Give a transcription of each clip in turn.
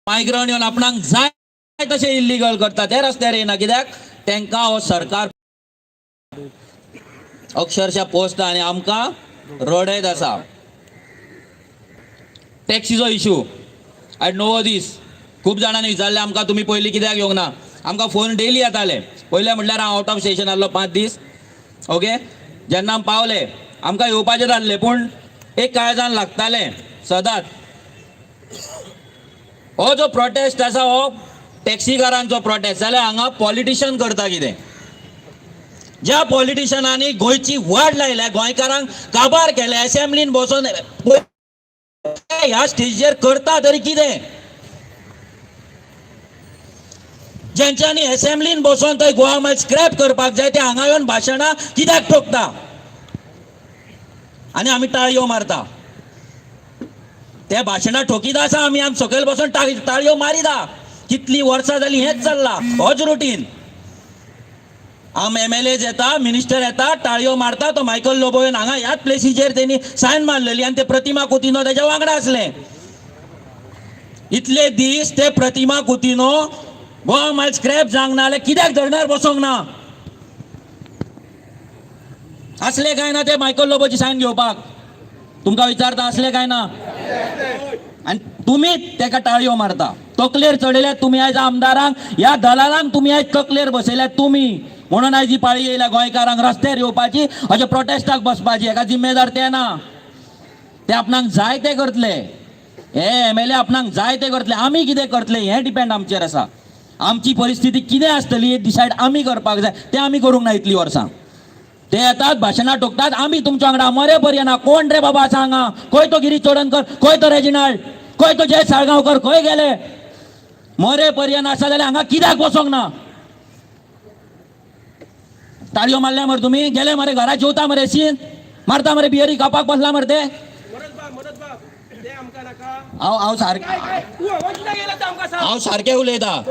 Migrant येवन आपणाक जाय तशें इल्लिगल करता, ते रस्त्यार येना कित्याक तांकां हो सरकार अक्षरशः पोसता आनी आमकां रडयत आसा. टॅक्सीचो इशू I know दीस खूब जाणांनी विचारलें आमकां तुमी पयलीं कित्याक येवंक ना. आमकां फोन डेली येताले. पयलें म्हटल्यार हांव आवट ऑफ स्टेशन आहलो 5 दीस. ओके, जेन्ना आमी पावले आमकां येवपाचें जाल्लें, पूण एक काळजान लागतालें सदांच हो जो प्रोटेस्ट आसा हो टॅक्सीकारांचो प्रोटेस्ट जाल्यार हांगा पॉलिटिशन करता कितें? ज्या पॉलिटिशनांनी गोंयची वाड लायल्या, गोंयकारांक काबार केले, असेंब्लीन बसोन ह्या स्टेजीर करता तरी कितें? ज्यांच्यांनी असेंब्लीन बसोन थंय गोवा मायल स्क्रॅप करपाक जाय ते हांगा येवन भाशणां कित्याक ठोकता आनी आमी टाळयो मारता? ते भाशणां ठोकीत आसा, आमी आमी सकयल बसून टाळयो मारिता. कितलीं वर्सां जालीं हेंच चल्लां, होच रुटीन. आम एमएलएज येता, मिनिस्टर येता, टाळयो मारता. तो मायकल लोबो येवन हांगा ह्याच प्लेसीचेर तेणी सायन मारलेली आनी ते प्रतिमा कुतिनो तेच्या वांगडा आसले. इतले दीस ते प्रतिमा कुतिनो गोवा मायल स्क्रॅप जावंक ना जाल्यार कित्याक धरणार बसोंक ना? आसले काय ना ते मायकल लोबोची सायन घेवपाक? तुमकां विचारता, आसले काय ना? आनी तुमी तेका टाळयो मारता, तकलेर चडयल्यात तुमी आयज आमदारांक, ह्या दलालांक तुमी आयज तकलेर बसयल्यात तुमी. म्हणून आयज ही पाळी येयल्या गोंयकारांक रस्त्यार येवपाची, अशें प्रोटेस्टाक बसपाची. हेका जिम्मेदार ते ना, ते आपणाक जाय ते करतले. हे एमएलए आपणाक जाय ते करतले, आमी कितें करतले हें डिपेंड आमचेर आसा. आमची परिस्थिती कितें आसतली डिसायड आमी करपाक जाय, तें आमी करूंक ना इतलीं वर्सां. ते येतात भाशणां ठोकतात, आमी तुमच्या वांगडा मरे पर्यंत. कोण रे बाबा आसा हांगा? खंय तो गिरीश चोडणकर, खंय तो रेजिनाल्ड, खंय तो जय साळगांवकर, खंय गेले? मरे पर्यंत आसा जाल्यार हांगा कित्याक बसोंक ना? ताळयो मारल्या मरे तुमी, गेले मरे घरा, जेवता मरे, शीन मारता मरे, बियरी खावपाक बसला मरे ते. हांव हांव सारकें, हांव सारकें उलयता.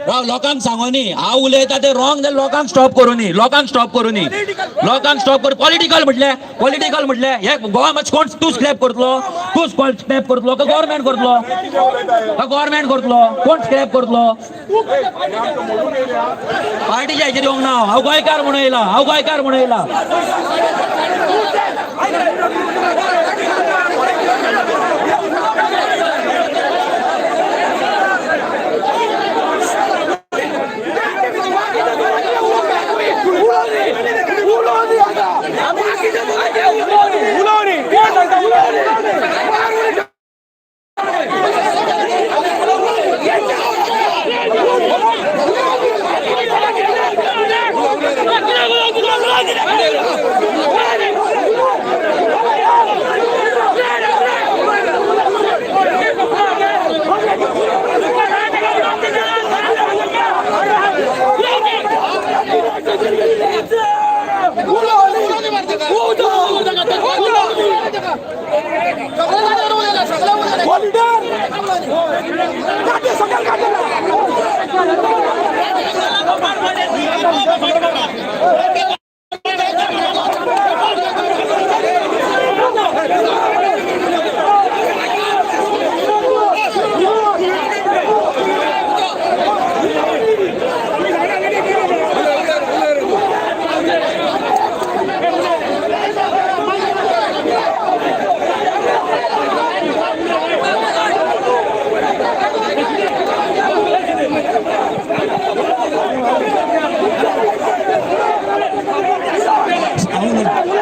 राव, लोकांक सांगोनी हांव उलयता ते रॉंग जाल्यार लोकांक स्टॉप करूनी, लोकांक स्टॉप करूनी, लोकांक स्टॉप करू. पॉलिटिकल म्हटलें, पॉलिटिकल म्हटलें हे गोवा मातशें कोण तूं स्क्रॅप करतलो? तूं स्क्रॅप करतलो का गव्हर्मेंट करतलो? का गव्हर्मेंट करतलो? कोण स्क्रॅप करतलो? पार्टीच्या हेचेर येवंक ना हांव, गोंयकार म्हणून येयला, हांव गोंयकार म्हणून येयला.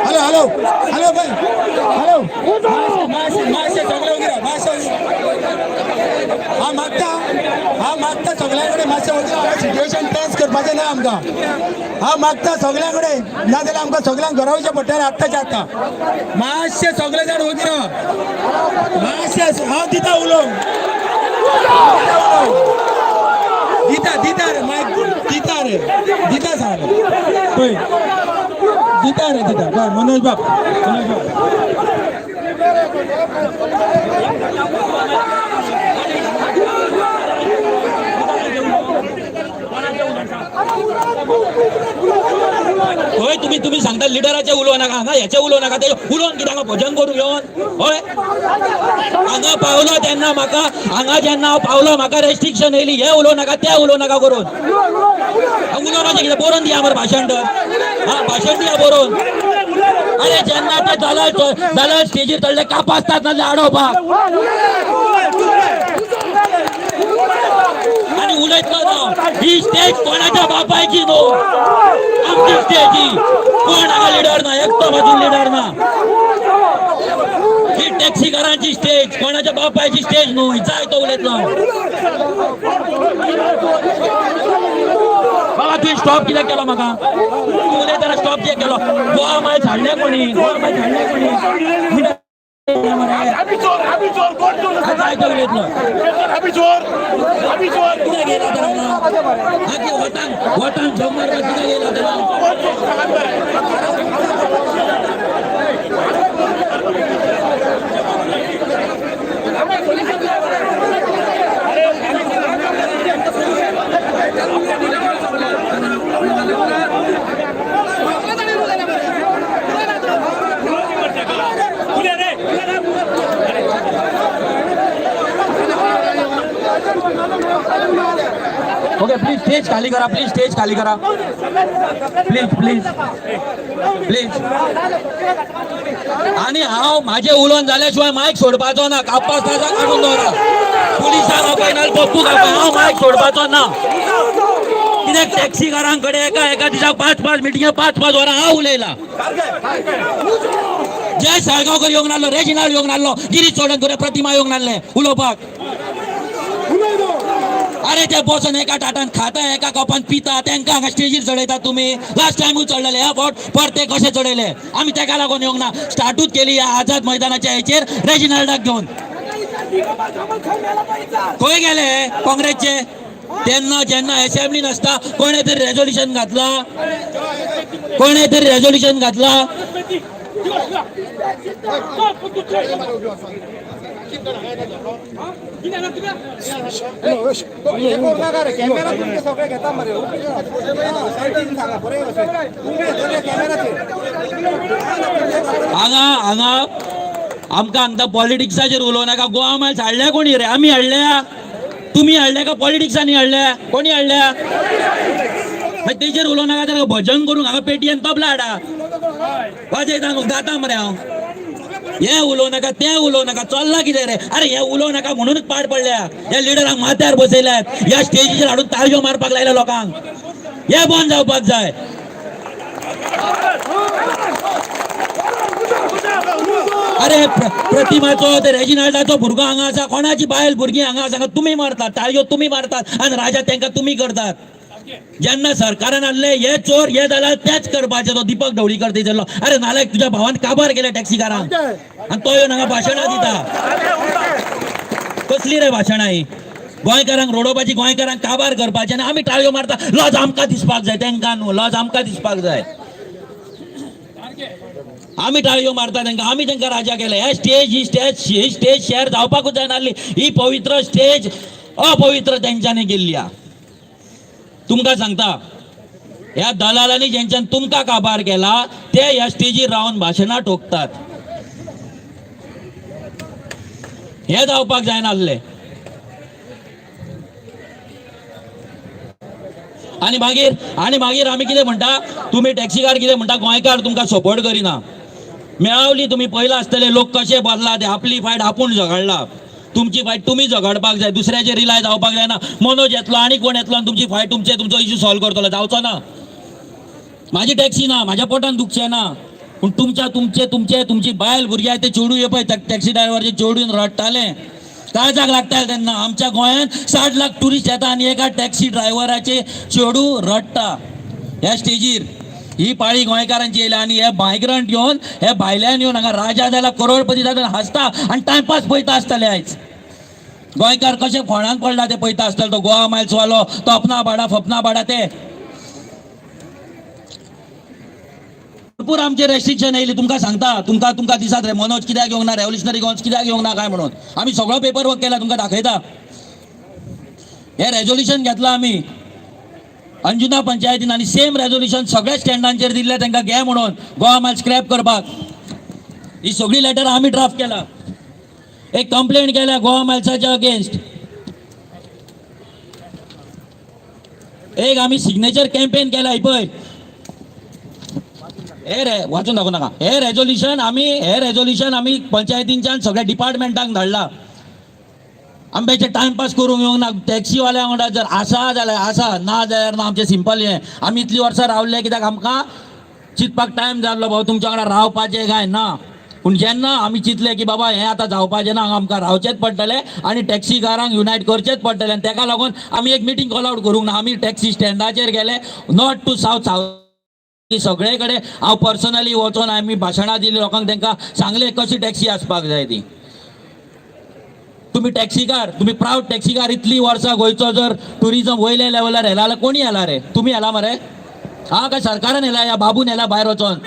हॅलो हॅलो हॅलो भाई, हॅलो, मातशे सगळे वगैरे मातशे. हा मागता, हा मागता सगळ्या कडेन मातशें वगैरे. सिट्युएशन टेन्स करपाचें ना आमकां. हा मागता सगळ्या कडेन, ना जाल्यार आमकां सगळ्यांक घरा वयचें पडटलें आत्ताच्या आत्तां. मातशे सगळे जाण वगैरे मातशे. हांव दिता उलोवंक, दिता दिता रे मायक दिता रे, दिता सांग पळय, दिता रे दिता. बाय मनोज बाब, मनोज बाब. थंय तुमी तुम्ही सांगता लिडराचे उलोवं नाका, हांगा हेचे उलोवं नाका, ते उलोवन कितें हांगा भजन करूंक येवन? हय, हांगा पावलो तेन्ना म्हाका, हांगा जेन्ना हांव पावलो म्हाका रेस्ट्रिक्शन येयली, हे उलोवं नाका ते उलोवं नाका करून. उलोवपाचें कितें? बरोवन दिया मरे भाशण तर. हा, भाशण दिया बरोवन. अरे जेन्ना ते दलाल दलाल स्टेजीर चडले कापासतात नाजाल्यार आडोवपाक आनी उलयतलो ना. ही स्टेज कोणाच्या बापायची न्हू, आमची स्टेज ही. कोण हांगा लिडर ना, एकटो बाजून लिडर ना. ही टॅक्सीकारांची स्टेज, कोणाच्या बापायची स्टेज न्हू. जाय तो उलयतलो. बाबा, तुवें स्टॉप कित्याक केलो म्हाका? तूं उलयतना स्टॉप कित्याक केलो? गोवा मायल्स हाडले कोणी? गोवा मायल्स हाडले कोणी? आम्ही चोर, आम्ही चोर, कोण चोर? जाय तो उलयतलो. आम्ही चोर, आम्ही चोर. कित्याक येयला तर हांगा? हाकी वटान वटान झोंप मारपाक कित्याक येयला तर हांगा? कोण चोर सांगात बरें. ओके, प्लीज स्टेज खाली करा, प्लीज स्टेज खाली करा, प्लीज प्लीज प्लीज. आणि हांव म्हाजें उलोवन जाल्या शिवाय मायक सोडपाचो ना. कापास ताजा काडून दवरा, पुलिसांक आपय नाल्यार पप्पूक आपय, हांव मायक सोडपाचो ना. कित्याक टॅक्सीकारां कडेन एका एका दिसाक 5 5 मिटिंगे 5 5 वरां हांव उलयलां. जय साळगांवकर येवंक नासलो, रेजिनाल्ड येवंक नासलो, गिरीश चोडणकर, प्रतिमा येवंक नासले उलोवपाक. अरे ते बसून एका ताटान खाता, एका कपान पिता, तेंकां हांगा स्टेजीर चडयतात तुमी. लास्ट टायमूय चडलेले, ह्या फावट परत ते कशे चडयले? आमी तेका लागून येवंक ना. स्टार्टूच केली ह्या आझाद मैदानाच्या हेचेर रेजिनाल्डाक घेवन. खंय गेले काँग्रेसचे? तेन्ना जेन्ना एसेंब्ली नासता कोणे तरी रेजोल्युशन घातला, कोणे तरी रेजोल्युशन घातला. हांगा हांगा आमकां हांगा पॉलिटिक्साचेर उलोवं नाका. गोवा मायल्स हाडल्या कोणी रे? आमी हाडल्या? तुमी हाडल्या का पॉलिटिक्सांनी हाडल्या? कोणी हाडल्या? मागीर तेजेर उलोवं नाका. तर भजन करूंक हांगा पेटयेन तबला हाडा, वाजयता गाता मरे हांव. हें उलोवं नाका, तें उलोवं नाका, चल्लां कितें रे? अरे हें उलोवं नाका म्हणूनच पाड पडल्या. ह्या लिडरांक माथ्यार बसयल्यात, ह्या स्टेजीचेर हाडून ताळयो मारपाक लायल्या लोकांक. हें बंद जावपाक जाय. अरे प्रतिमाचो ते रेजिनाल्डाचो भुरगो हांगा आसा, कोणाची बायल भुरगीं हांगा आसा, तुमी मारतात ताळयो, तुमी मारतात आनी राजा तेंकां तुमी करतात. जेन्ना सरकारान हाडले हे चोर हे जाल्यार तेच करपाचे. तो दीपक ढवळीकर थंयसरलो. अरे नालायक, तुज्या भावान काबार केले टॅक्सीकारांक आनी तो येवन हांगा भाशणां दिता. कसली रे भाशणां ही? गोंयकारांक रडोवपाची, गोंयकारांक काबार करपाची आनी आमी टाळयो मारता. लज आमकां दिसपाक जाय, तेंकां न्हू. लज आमकां दिसपाक जाय. आमी टाळयो मारता तेंकां, आमी तेंकां राजा केले. हे स्टेज, ही स्टेज, ही स्टेज शेअर जावपाकूच जायना. ही पवित्र स्टेज अपवित्र तेंच्यांनी केल्ली आहा. तुमकां सांगता, ह्या दलालांनी जेंच्यान तुमकां काबार केला ते ह्या स्टेजीर रावन भाशणां ठोकतात. हे जावपाक जायना. आनी मागीर, आनी मागीर आमी कितें म्हणटा, तुमी टॅक्सीकार कितें म्हणटा, गोंयकार तुमकां सपोर्ट करिना. मेळवली तुमी पयला आसतले लोक कशे बदला ते. आपली फायट आपूण झगडला, तुमची फायट तुमी झगडपाक जाय, दुसऱ्याचेर रिलाय जावपाक जायना. मनोज येतलो आनी कोण येतलो आनी तुमची फायट तुमचे तुमचो इश्यू सॉल्व करतलो, जावचो ना. म्हाजी टॅक्सी ना, म्हाज्या पोटान दुखचें ना, पूण तुमच्या तुमचे तुमचे तुमची बायल भुरगीं आहात ते चेडूं हे पळय टॅक्सी ड्रायव्हरचे चेडून रडटाले, काळजाक लागताले तेन्ना. आमच्या गोंयांत 60 लाख ट्युरिस्ट येता आनी एका टॅक्सी ड्रायव्हराचे चेडूं रडटा ह्या स्टेजीर. ही पाळी गोंयकारांची येयल्या आनी हे मायग्रंट येवन, हे भायल्यान येवन हांगा राजा जाल्यार करोडपती जाल्यार हांसता आनी टायमपास पळयता आसतले. आयज गोंयकार कशे फोंडांत पडला ते पळयता आसतले. तो गोवा मायल्स वालो, तो अपना भाडा फपना भाडा, ते भरपूर आमचे रेस्ट्रिक्शन येयली. तुमकां सांगता, तुमकां तुमकां दिसात रे मनोज कित्याक येवंक ना, रेव्होल्युशनरी गोवन्स कित्याक येवंक ना काय म्हणून. आमी सगळो पेपर वर्क केला, तुमकां दाखयता. हे रेजोल्युशन घेतला आमी. अंजुना पंचायतीन आनी सेम रेजोल्युशन सगळ्या स्टँडांचेर दिल्लें तांकां घे म्हणून गोवा मायल्स स्क्रॅप करपाक. ही सगळी लेटर आमी ड्राफ्ट केला. एक कंप्लेंट केल्या गोवा मायल्साच्या अगेन्स्ट. एक आमी सिग्नेचर कॅम्पेन केला. ही पळय, हे रे वाचून दाखोवं नाका. हे रेजोल्युशन आमी पंचायतींच्यान सगळ्या डिपार्टमेंटांक धाडला. आमचे टायमपास करूंक येवंक ना. टॅक्सीवाल्या वांगडा जर आसा जाल्यार आसा, ना जाल्यार ना. आमचें सिंपल हें, आमी इतलीं वर्सां रावले कित्याक आमकां चिंतपाक टायम जाल्लो बाबा तुमच्या वांगडा रावपाचें काय ना. पूण जेन्ना आमी चिंतलें की बाबा हें आतां जावपाचें ना, हांगा आमकां रावचेंच पडटलें आनी टॅक्सीकारांक युनायट करचेंच पडटलें, आनी तेका लागून आमी एक मिटींग कॉल आवट करूंक ना. आमी टॅक्सी स्टँडाचेर गेले, नॉर्थ टू सावथ, सावथ सगळे कडेन हांव पर्सनली वचोन आमी भाशणां दिली लोकांक, तांकां सांगलें कशी टॅक्सी आसपाक जाय ती. तुम्ही टॅक्सीकार, तुम्ही प्रावड टॅक्सीकार. इतली वर्सां गोंयचो जर टुरिजम वयल्या लेवलार हेला जाल्यार कोणी हेला रे? तुमी हेला मरे? हा, काय सरकारान हेला या बाबून हेला भायर वचोन?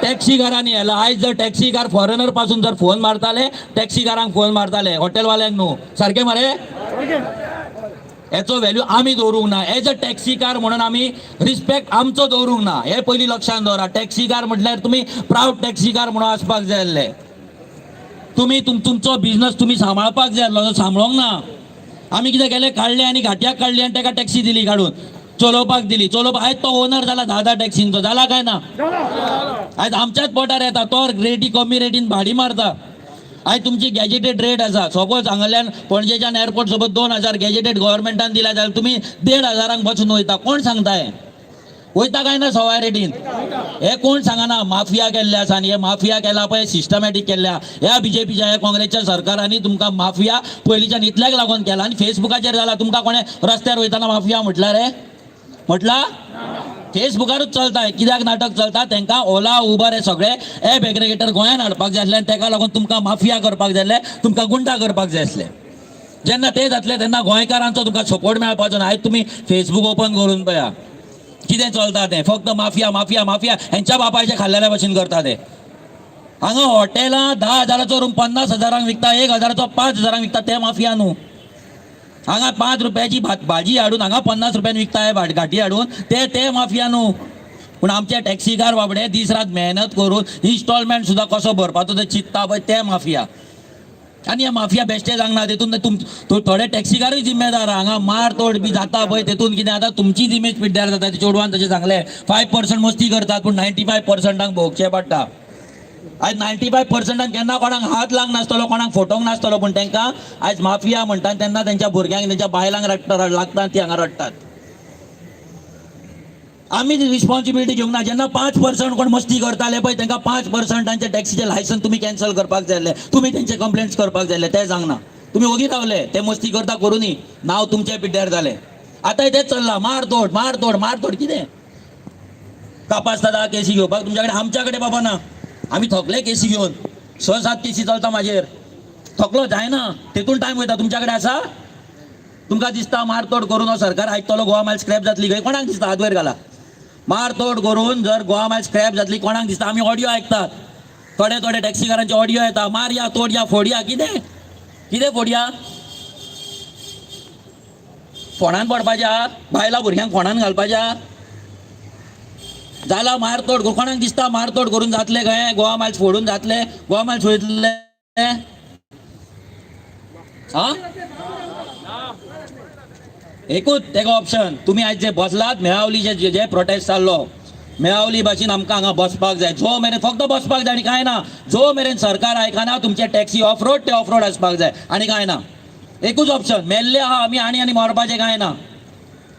टॅक्सीकारांनी हेला. आयज जर टॅक्सीकार फॉरेनर पासून जर फोन मारताले, टॅक्सीकारांक फोन मारताले, हॉटेलवाल्यांक न्हू. सारकें मरे? हेचो व्हॅल्यू आमी दवरूंक ना. एज अ टॅक्सीकार म्हणून आमी रिस्पेक्ट आमचो दवरूंक ना, हे पयलीं लक्षांत दवरा. टॅक्सीकार म्हटल्यार तुमी प्रावड टॅक्सीकार म्हणून आसपाक जाय आसले. तुमी तुमचो बिझनस तुमी सांबाळपाक जाय आसलो, सांबाळोंक ना. आमी कितें केलें? काडले आनी घाटयाक काडली आनी ताका टॅक्सी दिली काडून, चलोवपाक दिली. चलोवपाक आयज तो ओनर जाला धा धा टॅक्सींचो. जाला काय ना? आयज आमच्याच पोटार येता तो, रेटी कमी रेटीन भाडी मारता. आयज तुमची गॅजेटेड रेट आसा. सपोज हांगाल्यान पणजेच्यान एअरपोर्ट सोबत 2000 गॅजेटेड गव्हर्मेंटान दिला जाल्यार तुमी 1500 बसून वयता. कोण सांगता हें? वयता काय ना सवाय रेटीन? हे कोण सांगना? माफिया केल्ले आसा आनी हे माफिया केला पळय, सिस्टमॅटीक केल्ल्या ह्या बीजेपीच्या, ह्या काँग्रेसच्या सरकारांनी तुमकां माफिया पयलींच्यान इतल्याक लागून केला. आनी फेसबुकाचेर जाला. तुमकां कोणें रस्त्यार वयतना माफिया म्हटला रे? म्हटला? फेसबुकारूच चलता. कित्याक नाटक चलता? तांकां ओला, उबर हे सगळे एप एग्रेगेटर गोंयान हाडपाक जाय आसले आनी ताका लागून तुमकां माफिया करपाक जाय आसले, तुमकां गुंडा करपाक जाय आसले. जेन्ना ते जातले तेन्ना गोंयकारांचो तुमकां सपोर्ट मेळपाचो ना. आयज तुमी फेसबूक ओपन करून पळया कितें चलता तें. फक्त माफिया, माफिया, माफिया. हेंच्या बापायचे खाल्लेल्या भशेन करता ते. हांगा हॉटेलां 10,000चो रूम 50,000 विकता, 1000चो 5000 विकता. ते माफिया न्हू? हांगा 5 रुपयाची भात भाजी हाडून हांगा 50 रुपयान विकता हे घाटी हाडून, ते ते माफिया न्हू? पूण आमचे टॅक्सीकार बाबडे दीस रात मेहनत करून इन्स्टॉलमेंट सुद्दां कसो भरपाचो ते चिंत्ता पळय, ते माफिया. आनी हे माफिया बेश्टे सांगना. तितून तुम थोडे टॅक्सीकारूय जिम्मेदार आहा. हांगा मार तोड बी जाता पळय, तेतून कितें जाता, तुमचीच इमेज पिड्ड्यार जाता. ते चेडवान तशें सांगलें, 5% मस्ती करतात, पूण 95%ांक भोगचें पडटा. आयज 95%ांक केन्ना कोणाक हात लावंक नासतलो, कोणाक फटोवंक नासतलो, पूण तांकां आयज माफिया म्हणटा. तेन्ना तेंच्या भुरग्यांक, तेंच्या बायलांक रडटा लागता आनी ती हांगा रडटात. आमी रिस्पॉन्सिबिलिटी घेवंक ना. जेन्ना 5% कोण मस्ती करताले पळय, तांकां 5%ांचे टॅक्सीचे लायसन्स तुमी कॅन्सल करपाक जाय आसले. तुमी तेंचे कंप्लेंट्स करपाक जाय आसले. ते सांगना. तुमी ओगी रावले. ते मस्ती करता करुनी, नांव तुमच्या पिड्ड्यार जालें. आतांय तेंच चल्लां, मार तोड, मार तोड, मार तोड. कितें कापास दादा केसी घेवपाक तुमच्या कडेन? आमच्या कडेन बाबा ना. आमी थकले केसी घेवन. स सात केसी चलता म्हाजेर, थकलो जायना, तेतून टायम वयता. तुमच्या कडेन आसा? तुमकां दिसता मारतोड करून हो सरकार आयकतलो, गोवा मायल स्क्रॅप जातली खंय? कोणाक दिसता? हात वयर घाला. मारतोड करून जर गोवा मायल स्क्रॅप जातली, कोणाक दिसता? आमी ऑडियो आयकतात, थोडे थोडे टॅक्सीकारांचे ऑडियो येता, मारया, तोडया, फोडया. कितें कितें फोडया? फोंडान पडपाच्या बायलां भुरग्यांक फोंडान घालपाच्या जाला मारतोड करून. कोणाक दिसता मारतोड करून जातले खंय? गोवा मायल्स फोडून जातले? गोवा मायल्स वयतले? हा, एकूच तेका ऑप्शन. तुमी आयज जे बसलात मेळावलीचे, जे जे प्रोटेस्ट चाललो मेळावली भाशेन आमकां हांगा बसपाक जाय. जो मेरेन फक्त बसपाक जाय आनी कांय ना. जो मेरेन सरकार आयकना, तुमचे टॅक्सी ऑफ रोड ते ऑफ रोड आसपाक जाय आनी कांय ना. एकूच ऑप्शन. मेल्ले आहा आमी आनी आनी मरपाचें कांय ना.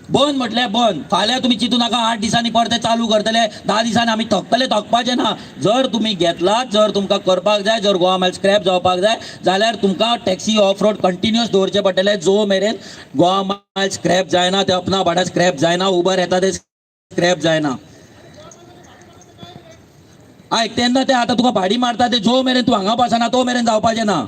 बंद म्हटलें बंद. फाल्यां तुमी चिंतू नाका 8 दिसांनी परते चालू करतले, 10 दिसांनी आमी थकतले. थकपाचें ना. जर तुमी घेतलात, जर तुमकां करपाक जाय, जर गोवा मायल स्क्रॅप जावपाक जाय जाल्यार तुमकां टॅक्सी ऑफ रोड कंटिन्युअस दवरचे पडटले. जो मेरेन गोवा मायल स्क्रॅप जायना, ते अपना भाडा स्क्रॅप जायना, उबर येता ते स्क्रॅप जायना, आयक, तेन्ना ते आतां तुका भाडी मारता ते जो मेरेन तूं हांगा बसना तो मेरेन जावपाचें ना.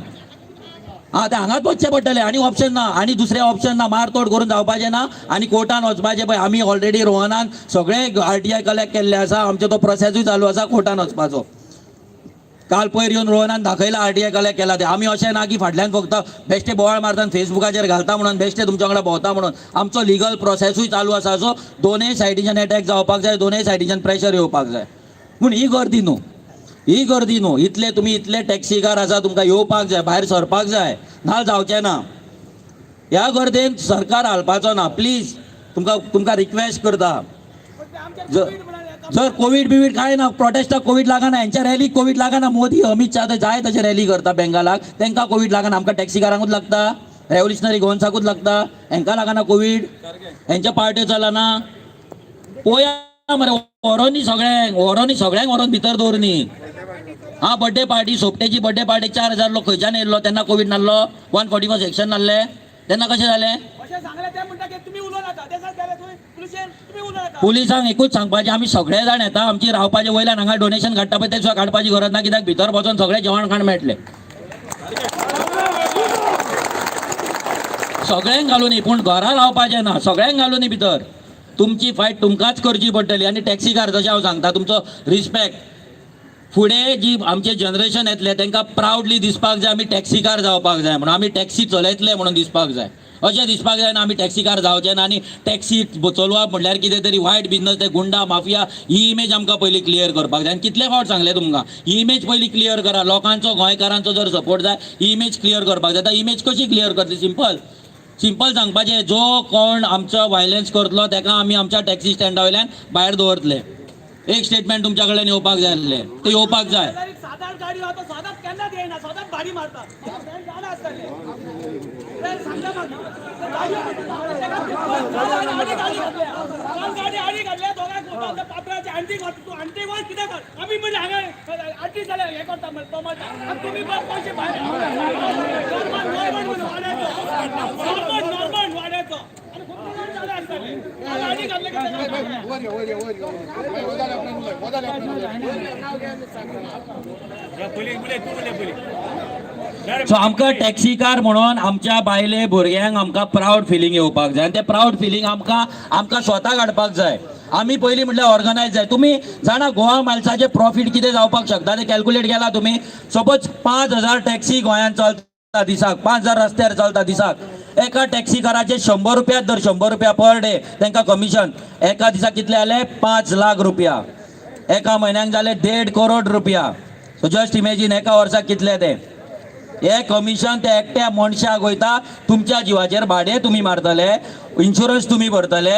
आं, ते हांगाच वचचें पडटलें आनी ऑप्शन ना, आनी दुसरें ऑप्शन ना. मारतोड करून जावपाचें ना आनी कोर्टान वचपाचें पळय. आमी ऑलरेडी रोहनान सगळे आरटीआय कलेक्ट केल्ले आसा. आमचो तो प्रोसेसूय चालू आसा कोर्टान वचपाचो. काल पयर येवन रोहनान दाखयला आरटीआय कलेक्ट केला ते. आमी अशें ना की फाटल्यान फक्त बेश्टे बोवाळ मारता आनी फेसबुकाचेर घालता म्हणून, बेश्टे तुमच्या वांगडा भोंवता म्हणून. आमचो लिगल प्रोसेसूय चालू आसा. सो दोनूय सायडीच्यान एटॅक जावपाक जाय, दोनूय सायडीच्यान प्रेशर येवपाक जाय. पूण ही गर्दी न्हू, ही गर्दी न्हू. इतले तुमी, इतले टॅक्सीकार आसा, तुमकां येवपाक जाय, भायर सरपाक जाय, ना जावचें ना. ह्या गर्देन सरकार हालपाचो ना. प्लीज, तुमकां रिक्वेस्ट करता. जर जर कोवीड बिवीड काय ना, प्रोटेस्टाक कोवीड लागना, हेंच्या रॅलीक कोवीड लागना. मोदी, अमित शाह ते जाय तशे रॅली करता बेंगालाक, तांकां कोवीड लागना. आमकां टॅक्सीकारांकूच लागता, रेव्होल्युशनरी गोवन्साकूच लागता, हेंकां लागना कोवीड? हेंच्या पार्ट्यो चलना. पोया मरे, व्हरोनी सगळ्यांक, व्हरोनी सगळ्यांक, व्हरोन भितर दवरनी. हा, बड्डे पार्टी, सोपटेची बड्डे पार्टी, 4000 लोक खंयच्यान येयल्लो? तेन्ना कोवीड नासलो? 144 सेक्शन नासलें तेन्ना? कशें जालें? अशें सांगलें, ते म्हणटा की तुमी उलोवं नाका. ते गेले थंय पुलिशेन, तुमी उलोवं नाका. पुलिसांक एकूच सांगपाचें, आमी सगळे जाण येता, आमची रावपाचे वयल्यान हांगा डोनेशन काडटा पळय, तें सुद्दां काडपाची गरज ना, कित्याक भितर वचोन सगळें जेवण खाण मेळटलें. सगळ्यांक घालूनी, पूण घरा रावपाचें ना. सगळ्यांक घालूनी भितर. तुमची फायट तुमकांच करची पडटली. आनी टॅक्सीकार, जशें हांव सांगता, तुमचो रिस्पेक्ट. फुडें जी आमचें जनरेशन येतलें, तांकां प्रावडली दिसपाक जाय, आमी टॅक्सीकार जावपाक जाय म्हणून, आमी टॅक्सी चलयतले म्हणून दिसपाक जाय. अशें दिसपाक जायना आमी टॅक्सीकार जावचे ना आनी टॅक्सी चलोवप म्हणल्यार कितें तरी वायट बिजनस, ते गुंडा माफिया. ही इमेज आमकां पयलीं क्लियर करपाक जाय. आनी कितले फावट सांगलें तुमकां, ही इमेज पयलीं क्लियर करा. लोकांचो, गोंयकारांचो जर सपोर्ट जाय, ही इमेज क्लियर करपाक जाय. आतां इमेज कशी क्लियर करतली? सिंपल सिंपल सांगपाचें, जो कोण आमचो वायलन्स करतलो ताका आमी आमच्या टॅक्सी स्टँडा वयल्यान भायर दवरतले. एक स्टेटमेंट तुमच्या कडल्यान येवपाक जाय आसलें, तें येवपाक जाय. शेजारी सात आठ गाडी वता, सदांच केन्नाच येयना, सदांच भाडी मारता. म्हाका जाणा आसतलें. ते सांगता म्हाका. गाडयो आडी गाडी घातल्या, काल गाडी आडी घातल्या दोगांक. वता पात्राचे आंटीक वता, तूं आंटीक वच, कितें कर. आमी म्हणजे हांगा आंटी जाल्यार हें करता म्हणल्यार तो म्हणटा, आनी तुमी पयशे भायर. नॉर्मन, नॉर्मन म्हणून वाड्याचो, नॉर्मन, नॉर्मन वाड्याचो. आनी खूब जाण जाले आसतले, काल आडी घातले कितें. सो आमकां टॅक्सीकार म्हणून आमच्या बायले भुरग्यांक आमकां प्रावड फिलींग येवपाक जाय आनी तें प्रावड फिलींग आमकां स्वता काडपाक जाय. आमी पयलीं म्हटल्यार ऑर्गनायज जाय. तुमी जाणा, गोवा मायल्साचे प्रॉफीट कितें जावपाक शकता तें कॅल्कुलेट केला तुमी? सपोज 5000 टॅक्सी गोंयांत चलता दिसाक, 5000 रस्त्यार चलता दिसाक. एका टॅक्सीकाराचे 100 रुपया धर, 100 रुपया पर डे तांकां कमिशन. एका दिसाक कितले जाले? 5 लाख रुपया. एका म्हयन्याक जाले 1.5 करोड रुपया. सो जस्ट इमेजीन, एका वर्साक कितले ते. हे कमिशन ते एकट्या मनशाक वयता. तुमच्या जिवाचेर भाडें तुमी मारतले, इन्शुरन्स तुमी भरतले,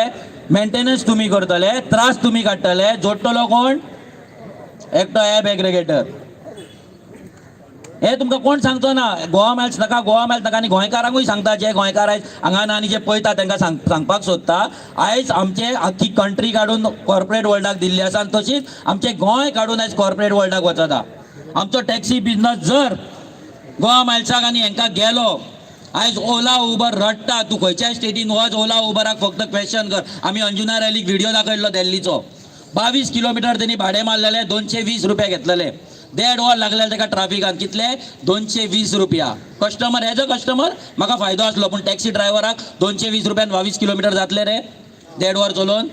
मेंटेनन्स तुमी करतले, त्रास तुमी काडटले. जोडटलो कोण? एकटो ॲप एग्रेगेटर. हे तुमकां कोण सांगचो ना. गोवा मायल्स नाका, गोवा मायल्स नाका. आनी गोंयकारांकूय सांगता, जे गोंयकार आयज हांगा ना आनी जे पळयता तांकां सांगपाक सोदता, आयज आमचे आख्खी कंट्री काडून कॉर्पोरेट वर्ल्डाक दिल्ली आसा आनी तशीच आमचें गोंय काडून आयज कॉर्पोरेट वर्ल्डाक वचता. आमचो टॅक्सी बिजनस जर गोवा मायल्साक आनी हेंकां गेलो, आयज ओला उबर रडटा. तूं खंयच्याय स्टेटीन वच, ओला उबराक फक्त क्वेश्चन कर. आमी अंजुना रॅलीक व्हिडिओ दाखयल्लो दिल्लीचो. 22 किलोमिटर तेणी भाडें मारलेलें, 220 रुपया घेतलेले. देड वर लागलेलें ताका ट्राफिकान. कितले? 220 रुपया. कस्टमर, एज अ कस्टमर म्हाका फायदो आसलो, पूण टॅक्सी ड्रायव्हराक 220 रुपयान 22 किलोमिटर जातले रे देड वर चलोवन?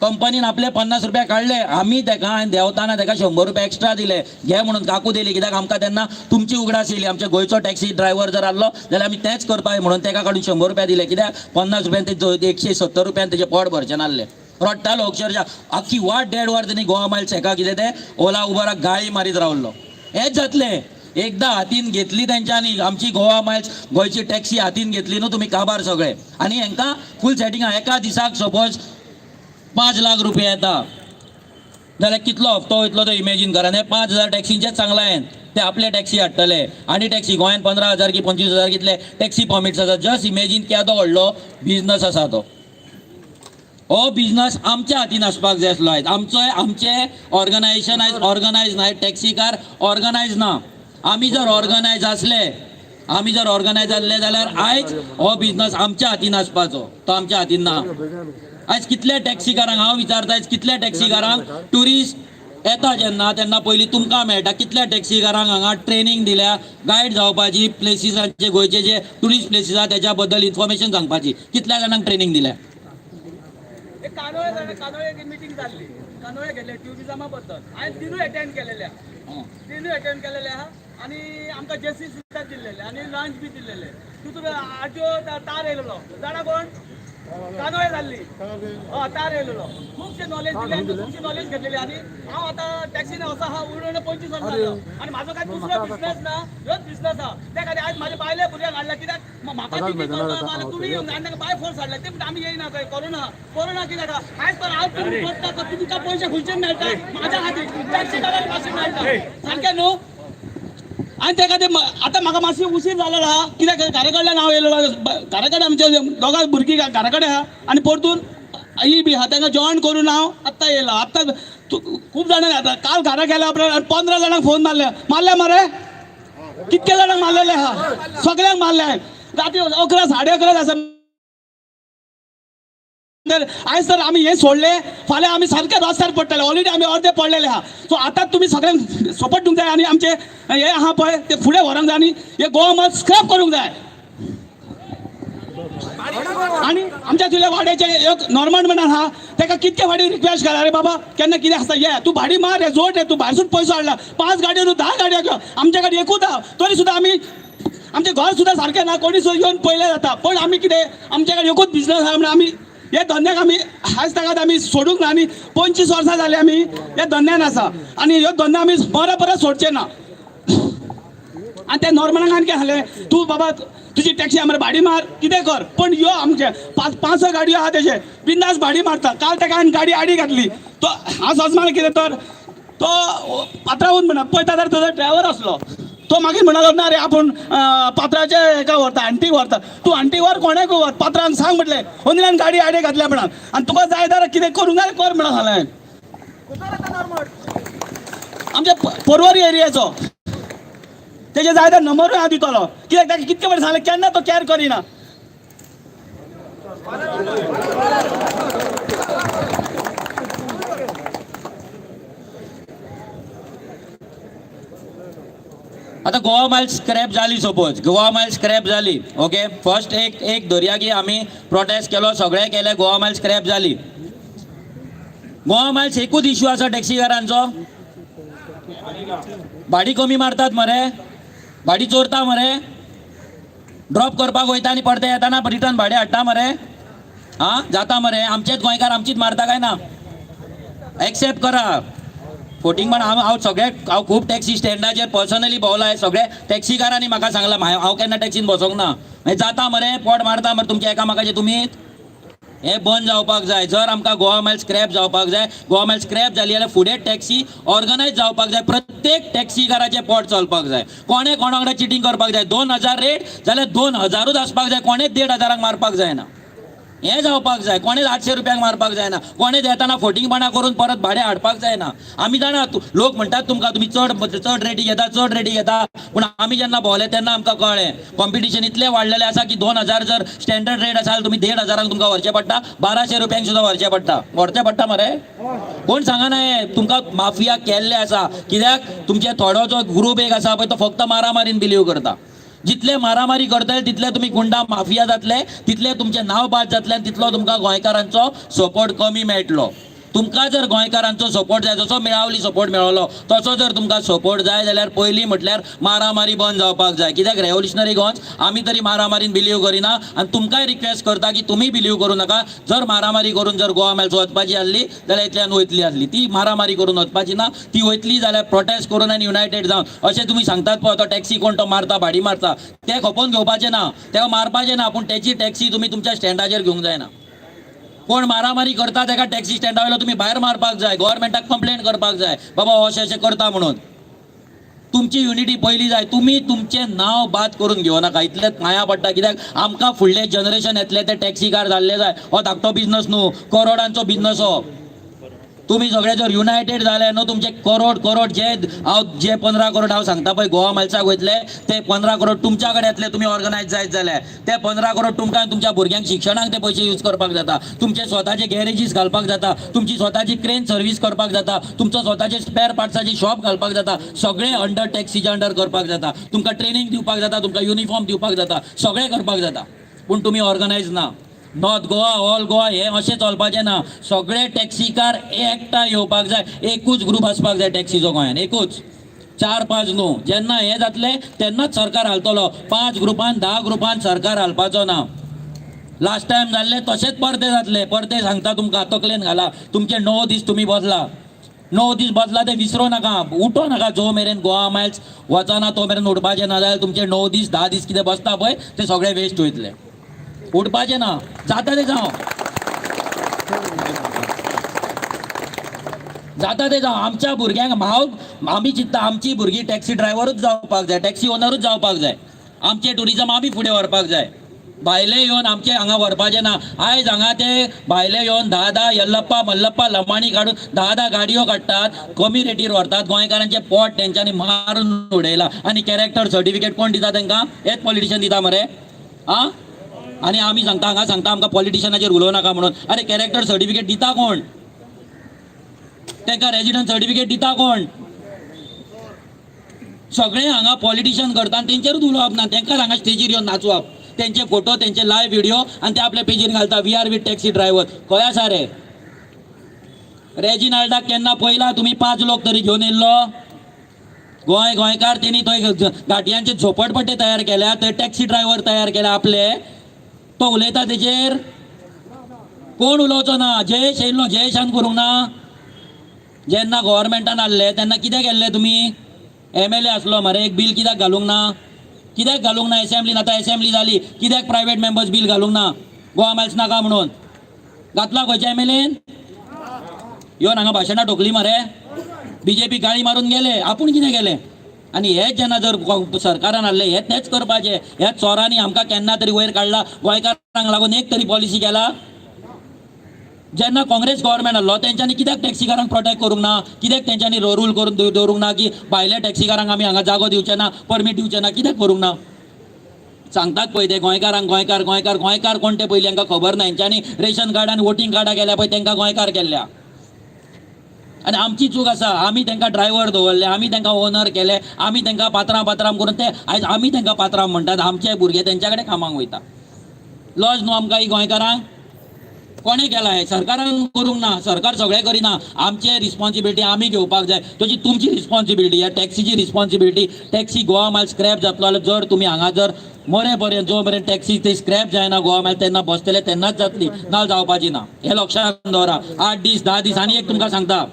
कंपनीन आपले 50 रुपया काडले. आमी तेका, हांवें देंवताना तेका 100 रुपया एक्स्ट्रा दिले, घे म्हणून काकू दिली, कित्याक आमकां तेन्ना तुमची उगडास येयली. आमच्या गोंयचो टॅक्सी ड्रायव्हर जर आहलो जाल्यार आमी तेंच करपाक म्हणून तेका काडून 100 रुपया दिले, कित्याक 50 रुपयान ते 170 रुपयान तेजें पोट भरचें नासलें. रडटालो अक्षरशः. आख्खी वाट देड वर तेणी गोवा मायल्स हेका कितें तें ओला उबराक गाळी मारीत रावलो. हेंच जातलें, एकदां हातीन घेतली तेंच्यांनी आमची गोवा मायल्स, गोंयची टॅक्सी हातीन घेतली न्हू, तुमी काबार सगळे. आनी हेंकां फूल सेटींग. एका दिसाक सपोज 5 लाख रुपया येता जाल्यार कितलो हप्तो वयतलो तो इमेजीन करा. आनी 5000 टॅक्सींचेच सांगलां हांवें, ते आपले टॅक्सी हाडटले. आनी टॅक्सी गोंयांत 15,000 की 25,000 कितले टॅक्सी परमिट्स आसा. जस्ट इमेजीन, केदो व्हडलो बिजनस आसा तो. हो बिजनस आमच्या हातीन आसपाक जाय आसलो. आयज आमचो, आमचे ऑर्गनायझेशन आयज ऑर्गनायज ना. टॅक्सीकार ऑर्गनायज ना. आमी जर ऑर्गनायज आसले, आमी जर ऑर्गनायज आसले जाल्यार आयज हो बिजनस आमच्या हातीन आसपाचो, तो आमच्या हातीन ना. आयज कितल्या टॅक्सीकारांक हांव विचारता, आयज कितल्या टॅक्सीकारांक, ट्युरिस्ट येता जेन्ना तेन्ना पयलीं तुमकां मेळटा, कितल्या टॅक्सीकारांक हांगा ट्रेनींग दिल्या गायड जावपाची, प्लेसीसांचे, गोंयचे जे ट्युरिस्ट प्लेसीस आहा तेच्या बद्दल इन्फॉर्मेशन सांगपाची? कितल्या जाणांक ट्रेनींग दिल्या? एक कानोळे जाणा, कानोळे एक मिटींग जाल्ली, कानोळे घेतले ट्युरिझमा बद्दल. हांवें तिनूय एटेंड केलेल्या. तिनूय अटेंड केलेले आहा आनी आमकां जेसी सुद्दां दिल्लेले आनी लंच बी दिल्लेले. तितून आरटीओ तार येयलेलो जाणा कोण कानोळे जाल्ली, हय तार येयलेलो. खुबशे नॉलेज दिले आनी खुबशी नॉलेज घेतलेली. आनी हांव आतां टॅक्सीन वचा आहा उणें 25 वर्सां जालो आनी म्हाजो काय दुसरो बिझनस ना, ह्योच बिझनस आहा. त्या खातीर आयज म्हाजे बायले भुरग्यांक हाडल्या कित्याक म्हाका तिकीट करपाक नाजाल्यार तुमी येवन आनी तांकां बाय फोर्स हाडल्या. ते म्हणटा आमी येयना खंय कोरोना कोरोना कित्याक आहा. आयज तर हांव तुमी करता तुमकां पयशे खंयचे मेळटा म्हाज्या खातीर टॅक्सी काडून मातशें मेळटा सारकें न्हू. आनी त्या खातीर आतां म्हाका मातशी उशीर जालेलो आहा कित्याक घरा कडल्यान हांव येयलेलो, घरा कडेन आमच्या दोगां भुरगीं घरा कडेन आहा आनी परतून ही बी आहा तांकां जॉयन करून हांव आत्तां येयला. आत्तां खूब जाणां आतां काल घरा गेल्या उपरांत 15 जाणांक फोन मारले, मारले मरे कितके जाणांक मारलेले आहा, सगळ्यांक मारले हांवें. राती 11 11:30 आसा. आयज तर आमी हे सोडले फाल्यां आमी सारके रस्त्यार पडटले, ऑलरेडी आमी अर्दे पडलेले आहा. सो आतां तुमी सगळ्यांक सपोर्ट दिवंक जाय आनी आमचे हे आहा पळय ते फुडें व्हरोंक जाय आनी हे गोवा मात स्क्रॅप करूंक जाय. आनी आमच्या तुल्या वाड्याचे एक नॉर्मल म्हणून आहा ताका कितके फाटी रिक्वेस्ट केला, अरे बाबा केन्ना कितें आसता ये तूं भाडी मार, हे जोड तूं भायरसून पयसो हाडला, 5 गाडयो न्हू 10 गाडयो घेवन आमच्या कडेन एकूच आहा तरी सुद्दां आमी आमचें घर सुद्दां सारकें ना, कोणी सुद्दां येवन पयलें जाता. पण आमी कितें आमच्या कडेन एकूच बिजनस आहा म्हणून आमी हे धंद्याक आमी आयज ताका आमी सोडूंक ना आनी 25 वर्सां जालीं आमी ह्या धंद्यान आसा आनी ह्यो धंदो आमी बरो परत सोडचे ना. आनी त्या नॉर्मलाक आनी कितें सांगलें, तूं बाबा तुजी टॅक्सी आमकां भाडी मार कितें कर पण यो आमचे 5-6 गाडयो आहा तेजे बिंदास भाडी मारता. काल ताका हांवें गाडी आडी घातली, तो हांव सजमान कितें तर तो पात्रावून म्हणा पळयता तर तुजो ड्रायवर आसलो, तो मागीर म्हणालो ना रे आपूण पात्राचे हेका व्हरता आंटीक व्हरता, तूं आंटीक व्हर कोणाक व्हर पात्रांक सांग म्हटलें ओनिलान गाडी आडी घातल्या म्हणून आनी तुका जाय जाल्यार कितें करूंक जाय कर म्हणून सांगलें. आमच्या पोरवरी एरियाचो तेजे जाय तर नंबरूय हांव दितलो कित्याक ताका कितके फावटी सांगलें केन्ना तो कॅर करिना. आतां गोवा मायल स्क्रॅप जाली, सपोज गोवा मायल स्क्रॅप जाली, ओके फर्स्ट एक एक धरया की आमी प्रोटेस्ट केलो, सगळें केलें, गोवा मायल स्क्रॅप जाली. गोवा मायल्स एकूच इश्यू आसा टॅक्सीकारांचो, भाडी कमी मारतात मरे, भाडी चोरता मरे, ड्रॉप करपाक वयता आनी परते येताना रिटर्न भाडें हाडटा मरे, आं जाता मरे. आमचेच गोंयकार आमचीच मारता काय ना, एक्सेप्ट करा फोटिंग. पण हांव सगळे हांव खूब टॅक्सी स्टँडाचेर पर्सनली भोंवला, सगळे टॅक्सीकारांनी म्हाका सांगलां हांव केन्ना टॅक्सीन बसोंक ना. मागीर जाता मरे पोट मारता मरे तुमच्या एकामेकाचें तुमी. हे बंद जावपाक जाय. जर आमकां गोवा मायल स्क्रॅप जावपाक जाय, गोवा मायल स्क्रॅप जाली जाल्यार फुडें टॅक्सी ऑर्गनायज जावपाक जाय, प्रत्येक टॅक्सीकाराचें पोट चलपाक जाय. कोणें कोणा वांगडा चिटींग करपाक जाय, 2000 रेट जाल्यार 2000ूच आसपाक जाय, कोणेंच 1500 मारपाक जायना, हें जावपाक जाय. कोणेंच 800 रुपयांक मारपाक जायना, कोणेंच येताना फोटिंगपणां करून परत भाडें हाडपाक जायना. आमी जाणा लोक म्हणटात तुमकां तुमी चड चड रेटी घेता, चड रेटी घेता, पूण आमी जेन्ना भोंवले तेन्ना आमकां कळ्ळें कॉम्पिटिशन इतलें वाडलेलें आसा की 2000 जर स्टँडर्ड रेट आसा जाल्यार तुमी 1500 तुमकां व्हरचें पडटा, 1200 रुपयांक सुद्दां व्हरचें पडटा, व्हरचें पडटा मरे. कोण सांगना हें, तुमकां माफिया केल्ले आसा. कित्याक तुमचे थोडो जो ग्रूप एक आसा पळय तो फक्त मारामारीन बिलीव करता. जितले मारामारी करतले तितले तुमी गुंडा माफिया जातले, तितले तुमचें नांव बाद जातलें आनी तितलो तुमकां गोंयकारांचो सपोर्ट कमी मेळटलो. तुमकां जर गोंयकारांचो सपोर्ट जाय, जसो मेळावली सपोर्ट मेळ्ळो तसो जर तुमकां सपोर्ट जाय जाल्यार पयलीं म्हटल्यार मारामारी बंद जावपाक जाय. कित्याक रेवोल्युशनरी गोंस आमी तरी मारामारीन बिलीव करिना आनी तुमकांय रिक्वेस्ट करता की तुमी बिलीव करूं नाका. जर मारामारी करून जर गोवा मायल्स वचपाची आसली जाल्यार इतल्यान वयतली आसली, ती मारामारी करून वचपाची ना, ती वयतली जाल्यार प्रोटेस्ट करून आनी युनायटेड जावन. अशें तुमी सांगतात पळय तो टॅक्सी कोण तो मारता भाडी मारता, ते खपोवन घेवपाचें ना, तेका मारपाचें ना, पूण तेची टॅक्सी तुमी तुमच्या स्टँडाचेर घेवंक जायना. कोण मारामारी करता तेका टॅक्सी स्टँडा वयलो तुमी भायर मारपाक जाय, गव्हर्मेंटाक कंप्लेन करपाक जाय बाबा अशें अशें करता म्हणून. तुमची युनिटी पयली जाय, तुमी तुमचें नांव बाद करून घेवं नाका. इतलें पांयां पडटा कित्याक आमकां फुडलें जनरेशन येतलें ते टॅक्सीकार जाल्ले जाय. हो धाकटो बिजनस न्हू, करोडांचो बिजनस हो. तुमी सगळे जर युनायटेड जाले न्हू तुमचे करोड करोड जे हांव जे 15 करोड हांव सांगता पळय गोवा मायल्साक वयतले ते 15 करोड तुमच्या कडेन येतले. तुमी ऑर्गनायज जायत जाल्यार ते 15 करोड तुमकां तुमच्या भुरग्यांक शिक्षणाक ते पयशे यूज करपाक जाता, तुमचे स्वताचे गॅरेजीस घालपाक जाता, तुमची स्वताची क्रेन सर्वीस करपाक जाता, तुमचो स्वताचे स्पेर पार्ट्साची शॉप घालपाक जाता, सगळें अंडर टॅक्सीच्या अंडर करपाक जाता, तुमकां ट्रेनींग दिवपाक जाता, तुमकां युनिफॉर्म दिवपाक जाता, सगळें करपाक जाता. पूण तुमी ऑर्गनायज ना. नॉर्थ गोवा ऑल गोवा हें अशें चलपाचें ना. सगळे टॅक्सीकार एकठांय येवपाक जाय, एकूच ग्रूप आसपाक जाय टॅक्सीचो गोंयान, एकूच. 4-5 न्हू. जेन्ना हें जातलें तेन्नाच सरकार हालतलो. 5 ग्रुपान 10 ग्रुपान सरकार हालपाचो ना. लास्ट टायम जाल्लें तशेंच परतें जातलें. परतें सांगता तुमकां, तकलेन घाला. तुमचे 9 दीस तुमी बसला, 9 दीस बसला ते विसरो नाका, उठो नाका. जो मेरेन गोवा मायल्स वचना तो मेरेन उठपाचें ना. जाल्यार तुमचे 9 दीस 10 दीस कितें बसता पळय ते सगळे वेस्ट वयतले. उठपाचें ना, जाता तें जावं, जाता तें जावं. आमच्या भुरग्यांक हांव आमी चिंत्ता आमची भुरगीं टॅक्सी ड्रायव्हरूच जावपाक जाय, टॅक्सी ओनरूच जावपाक जाय. आमचें ट्युरिजम आमी फुडें व्हरपाक जाय. भायले येवन आमचे हांगा व्हरपाचें ना. आयज हांगा ते भायले येवन 10-10 यल्लप्पा मल्लप्पा लमाणी काडून 10-10 गाडयो काडटात, कमी रेटीर व्हरतात. गोंयकारांचें पोट तेंच्यांनी मारून उडयलां. आनी कॅरेक्टर सर्टिफिकेट कोण दिता तेंकां? हेच पॉलिटिशियन दिता मरे. आं, आनी आमी सांगता हांगा सांगता आमकां पॉलिटिशियनाचेर उलोवं नाका म्हणून. अरे कॅरेक्टर सर्टिफिकेट दिता कोण? तेंकां रेजिडंट सर्टिफिकेट दिता कोण? सगळे हांगा पॉलिटिशियन करता आनी तेंचेरूच उलोवप ना. तेंकां हांगा स्टेजीर येवन नाचोवप, तेंचे फोटो, तेंचे लायव्ह व्हिडिओ आनी ते आपल्या पेजीर घालता. We are with taxi driver. खंय आसा रे रेजिनाल्डाक? केन्ना पयला तुमी 5 लोक तरी घेवन येयल्लो? गोंय गोंयकार तेणी थंय गाडयांचे झोपडपट्टे तयार केल्या, थंय टॅक्सी ड्रायव्हर तयार केल्या आपले. तो उलयता तेचेर कोण उलोवचो ना. जयेश येयल्लो, जयेशान करूंक ना. जेन्ना गव्हर्मेंटान हाडले तेन्ना कितें केल्लें तुमी? MLA आसलो मरे, एक बील कित्याक घालूंक ना? कित्याक घालूंक ना एसेंब्लीन? आतां एसेंब्ली जाली, कित्याक प्रायवेट मेंबर्स बील घालूंक ना? गोवा मायल्स नाका म्हणून घातला खंयच्या MLAन? येवन हांगा भाशणां ठोकली मरे, BJP गाळी मारून गेले. आपूण कितें केलें? आनी हे जेन्ना जर सरकारान हाडलें हे तेंच करपाचें. ह्या चोरांनी आमकां केन्ना तरी वयर काडला. गोंयकारांक लागून एक तरी पॉलिसी केला? जेन्ना काँग्रेस गव्हर्मेंट आसलो तेंच्यांनी कित्याक टॅक्सीकारांक प्रोटेक्ट करूंक ना? कित्याक तेंच्यांनी रूल करून दवरूंक ना की भायल्या टॅक्सीकारांक आमी हांगा जागो दिवचे ना, परमीट दिवचे ना? कित्याक करूंक ना? सांगतात पळय ते गोंयकारांक गोंयकार गोंयकार गोंयकार कोण ते पयलीं हांकां खबर ना. हेंच्यांनी रेशन कार्ड आनी वोटींग कार्डां केल्या पळय तेंकां गोंयकार केल्ल्या. आनी आमची चूक आसा, आमी तेंकां ड्रायव्हर दवरले, आमी तेंकां ओनर केले, आमी तेंकां पात्रां पात्रां करून ते आयज आमी तेंकां पात्रां म्हणटात. आमचे भुरगे तेंच्या कडेन कामाक वयता. लॉज न्हू आमकां ही गोंयकारांक? कोणें केलां हें? सरकारान करूंक ना. सरकार सगळें करिना. आमचे रिस्पॉन्सिबिलिटी आमी घेवपाक जाय. तशी तुमची रिस्पॉन्सिबिलिटी, ह्या टॅक्सीची रिस्पॉन्सिबिलिटी. टॅक्सी गोवा मायल स्क्रॅप जातलो जाल्यार जर तुमी हांगा जर मरे पर्यंत जो मेरेन टॅक्सी ते स्क्रॅप जायना गोवा मायल तेन्ना बसतले तेन्नाच जातली, ना जावपाची ना. हें लक्षांत दवरा. 8 दीस 10 दीस. आनी एक तुमकां सांगता,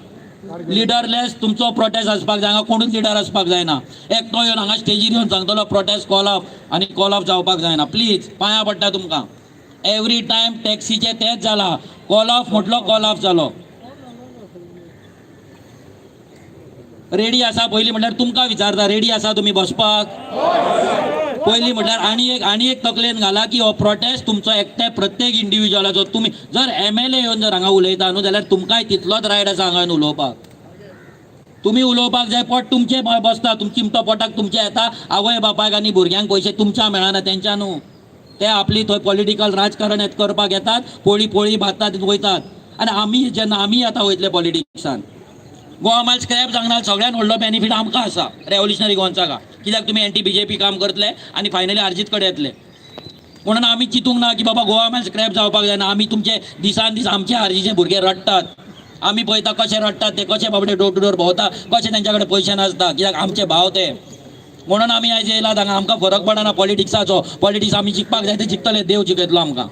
लिडरलेस तुमचो प्रोटेस्ट आसपाक जाय. हांगा कोणूच लिडर आसपाक जायना. एकटो येवन हांगा स्टेजीर येवन सांगतलो प्रोटेस्ट कॉल ऑफ, आनी कॉल ऑफ जावपाक जायना. प्लीज, पांयां पडटा तुमकां. एवरी टायम टॅक्सीचे तेच जाला, कॉल ऑफ म्हटलो कॉल ऑफ जालो. रेडी आसा? पयलीं म्हटल्यार तुमकां विचारता, रेडी आसा तुमी बसपाक? पयलीं म्हटल्यार आनी एक तकलेन घाला की हो प्रोटेस्ट तुमचो एकटे प्रत्येक इंडिविज्युअलाचो. तुमी जर MLA येवन जर हांगा उलयता न्हू जाल्यार तुमकांय तितलोच रायट आसा हांगा येवन उलोवपाक. तुमी उलोवपाक जाय. पोट तुमचें बसता, तुमची चिमटो पोटाक तुमचें येता. आवय बापायक आनी भुरग्यांक पयशे तुमच्या मेळना तेंच्या न्हू. ते आपली थंय पॉलिटिकल राजकारण करपाक येतात, पोळी पोळी बांदतात वयतात. आनी आमी जेन्ना आमी आतां वयतले पॉलिटिक्सान, गोवा मायल स्क्रॅप जावंक सगळ्यान व्हडलो बेनिफीट आमकां आसा रेवोल्युशनरी गोंचाका. कित्याक तुमी एंटी BJP काम करतले आनी फायनली आरजीत कडेन येतले. म्हणून आमी चिंतूंक ना की बाबा गोवा मायल स्क्रॅप जावपाक जायना. आमी तुमचे दिसान दीस आमचे आरजीचे भुरगे रडटात. आमी पळयता कशे रडटात ते, कशे बाबडे डोर टू डोर भोंवता, कशे तेंच्या कडेन पयशे नासता, कित्याक आमचे भाव ते. म्हणून आमी आयज येयलात हांगा. आमकां फरक पडना पॉलिटिक्साचो. पॉलिटिक्स आमी जिखपाक जाय ते जिखतले, देव जिखयतलो आमकां.